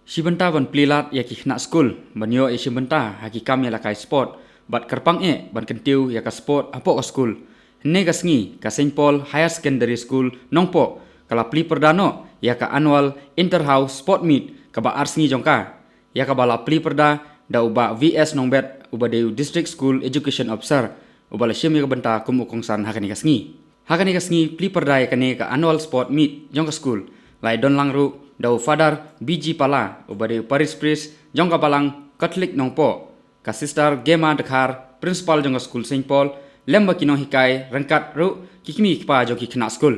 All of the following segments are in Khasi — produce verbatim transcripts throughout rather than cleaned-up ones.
Shibynta ban plie lad ïa ki khynnah skul ban ïoh ïa shibynta ha ki kam ïalehkai sport bad kyrpang eh ban kyntiew ïa ka sport hapoh ka skul. Hynne ka sngi ka Saint Paul Higher Secondary School Nongpoh ka la plie pyrda noh ïa ka Annual Inter House Sport Meet kaba ar sngi jong ka, ïa kaba la plie pyrda da u Bah V S Nongbet uba dei u District School Education Officer uba la shim ïa ka bynta kum u kongsan ha kane ka sngi. Ha kane ka sngi plie pyrda ïa kane ka Annual Sport Meet jong ka skul la ïadon lang ruh da u Father B G Pala uba dei u Parish Priest jong ka Balang Catholic Nongpoh, ka Sister Gemma Dkhar, Principal jong ka skul Saint Paul, lem bad ki nonghikai ryngkat ruh ki kmie ki kpa jong ki khynnah skul.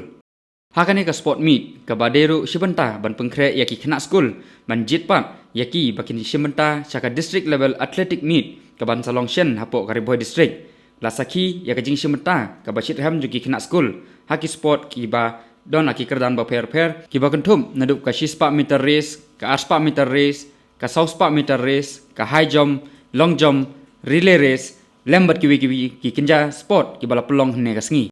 Ha kane ka Sport Meet kaba dei ruh shibynta ban pynkhreh ïa ki khynnah skul ban jied pat ïa ki ba kin shim bynta sha ka District Level Athletic Meet kaban sa long shen hapoh ka Ri Bhoi District, la sakhi ïa ka jingshim bynta kaba shitrhem jong ki khynnah skul ha ki sport kiba don ha ki kyrdan bapher bapher kiba kynthup naduh ka shispah meter race, ka arspah meter race, ka sawspah meter race, ka high jump, long jump, relay race, lem bad kiwei kiwei ki kynja sport kiba la pynlong hynne ka sngi.